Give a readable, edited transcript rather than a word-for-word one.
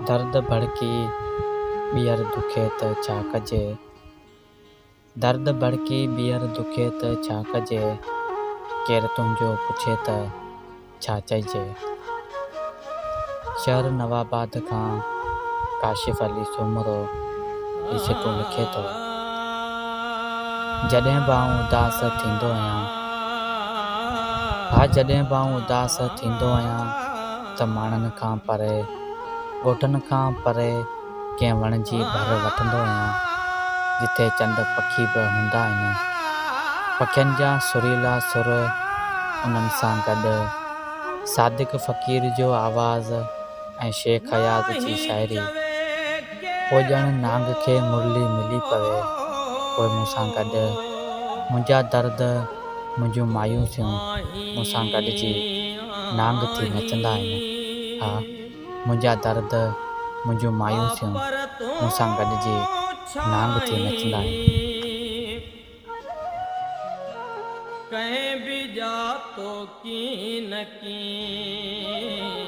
درد ڀڙڪي ٻيهر دکي ته ڇا ڪجي. درد ڀڙڪي ٻيهر دکي ته ڇا ڪجي. ڪير تنهنجو پڇي ته ڇا چئجي. شهر نوآباد کان ڪاشف علي سومرو هي سٽون لکي ٿو. جڏهن به آئون اداس ٿيندو آهيان. ها جڏهن به آئون اداس ٿيندو آهيان ته ماڻهن کان پري، ڳوٺن کان پري ڪنهن وڻ جي ڀر وٺندو آهيان، جتي چند پکي به هوندا آهن. پکين جا سريلا سر، انهن سان گڏ صادق فقير جو آواز ۽ شيخ اياز جي شاعري. پوء ڄڻ نانگ کي مرلي ملي پوي. پوء مون سان گڏ منهنجا درد، منهنجون مايوسيون مون سان گڏجي نانگ ٿي نچندا آهن. ها! منهنجا درد، منهنجون مايوسيون مون سان گڏجي نانگ ٿي نچندا آهن. ڪنهن به ڄاتو ڪين ڪين.